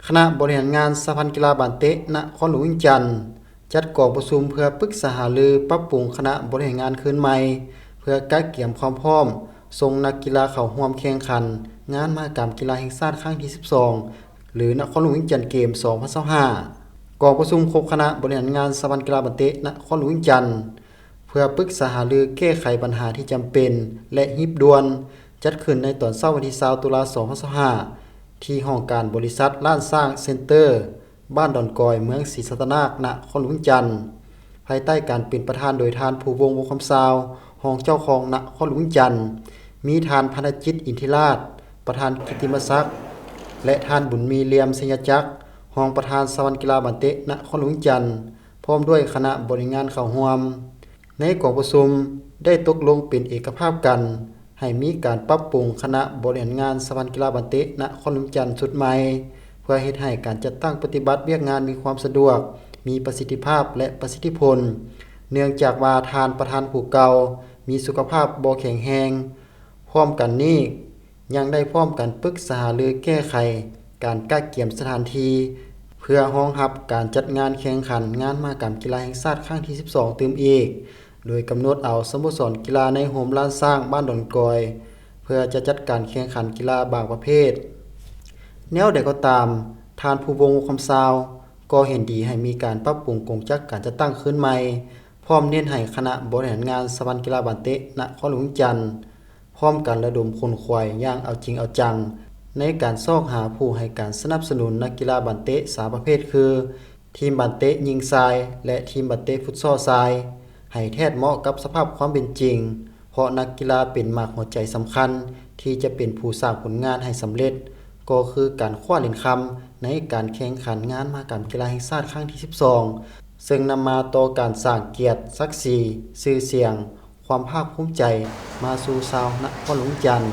ຄະນະບໍລິຫານງານສະຫະພັນກິລາບານເຕະນະຄອນຫຼວງວຽງຈັນ ຈັດກອງປະຊຸມເພື່ອປຶກສາຫາລືປັບປຸງຄະນະບໍລິຫານງານຄືນໃໝ່ ເພື່ອກະກຽມຄວາມພ້ອມສົ່ງນັກກິລາເຂົ້າຮ່ວມແຂ່ງຂັນງານມະຫະກຳກິລາແຫ່ງຊາດຄັ້ງທີສິບສອງ ຫຼື ນະຄອນຫຼວງວຽງຈັນເກມສອງພັນຊາວຫ້າ. ກອງປະຊຸມຄົບຄະນະບໍລິຫານງານສະຫະພັນກິລາບານເຕະນະຄອນຫຼວງວຽງຈັນ ເພື່ອປຶກສາຫາລືແກ້ໄຂບັນຫາທີ່ຈຳເປັນ ແລະ ຮີບດ່ວນ ຈັດຂຶ້ນໃນຕອນເຊົ້າວັນທີຊາວ ຕຸລາ ສອງພັນຊາວຫ້າ ທີ່ຫ້ອງການບໍລິສັດລ້ານຊ້າງເຊັນເຕີ ບ້ານດອນກອຍ ເມືອງສີສັດຕະນາກ ນະຄອນຫຼວງວຽງຈັນ, ພາຍໃຕ້ການເປັນປະທານໂດຍທ່ານ ພູວົງ ວົງຄຳຊາວ ຮອງເຈົ້າຄອງນະຄອນຫຼວງວຽງຈັນ, ມີທ່ານ ພັນທະຈິດ ອິນທິລາດ ປະທານກິດຕິມະສັກ ແລະ ທ່ານ ບຸນມີ ຫຼ່ຽມໄຊຍະຈັກ ຮອງປະທານສະຫະພັນກິລາບານເຕະນະຄອນຫຼວງວຽງຈັນ ພ້ອມດ້ວຍຄະນະບໍລິຫານງານເຂົ້າຮ່ວມ. ໃນກອງປະຊຸມໄດ້ຕົກລົງເປັນເອກະພາບກັນ ໃຫ້ມີການປັບປຸງຄະນະບໍລິຫານງານສະຫະພັນກິລາບານເຕະນະຄອນຫຼວງວຽງຈັນຊຸດໃໝ່ ເພື່ອເຮັດໃຫ້ການຈັດຕັ້ງປະຕິບັດວຽກງານມີຄວາມສະດວກ, ມີປະສິດທິພາບ ແລະ ປະສິດທິຜົນ, ເນື່ອງຈາກວ່າທ່ານປະທານຜູ້ເກົ່າມີສຸຂະພາບບໍ່ແຂງແຮງ. ພ້ອມກັນນີ້ ຍັງໄດ້ພ້ອມກັນປຶກສາຫາລືແກ້ໄຂການກະກຽມສະຖານທີ່ ເພື່ອຮອງຮັບການຈັດງານແຂ່ງຂັນງານມະຫະກຳກິລາແຫ່ງຊາດຄັ້ງທີສິບສອງຕື່ມອີກ, ໂດຍກຳນົດເອົາສະໂມສອນກິລາໃນໂຮມລ້ານຊ້າງບ້ານດອນກອຍ ເພື່ອຈະຈັດການແຂ່ງຂັນກິລາບາງປະເພດ. ແນວໃດກໍຕາມ, ທ່ານ ພູວົງ ວົງຄຳຊາວ ກໍເຫັນດີໃຫ້ມີການປັບປຸງກົງຈັກການຈັດຕັ້ງຄືນໃໝ່, ພ້ອມເນັ້ນໃຫ້ຄະນະບໍລິຫານງານສະຫະພັນກິລາບານເຕະນະຄອນຫຼວງວຽງຈັນ ພ້ອມກັນລະດົມຂົນຂວາຍຢ່າງເອົາຈິງເອົາຈັງ ໃນການຊອກຫາຜູ້ໃຫ້ການສະໜັບສະໜູນນັກກິລາບານເຕະສາມປະເພດຄື ທີມບານເຕະຍິງຊາຍ ແລະ ທີມບານເຕະຟຸດຊໍຊາຍ ໃຫ້ແທດເໝາະກັບສະພາບຄວາມເປັນຈິງ, ເພາະນັກກິລາເປັນໝາກຫົວໃຈສຳຄັນທີ່ຈະເປັນຜູ້ສ້າງຜົນງານໃຫ້ສຳເລັດ, ກໍຄືການຄວ້າຫຼຽນຄຳໃນການແຂ່ງຂັນງານມະຫະກຳກິລາແຫ່ງຊາດຄັ້ງທີສິບສອງ ເຊິ່ງນຳມາຕໍ່ການສ້າງກຽດສັກສີ, ຊື່ສຽງ, ຄວາມພາກພູມໃຈມາສູ່ຊາວນະຄອນຫຼວງວຽງຈັນ.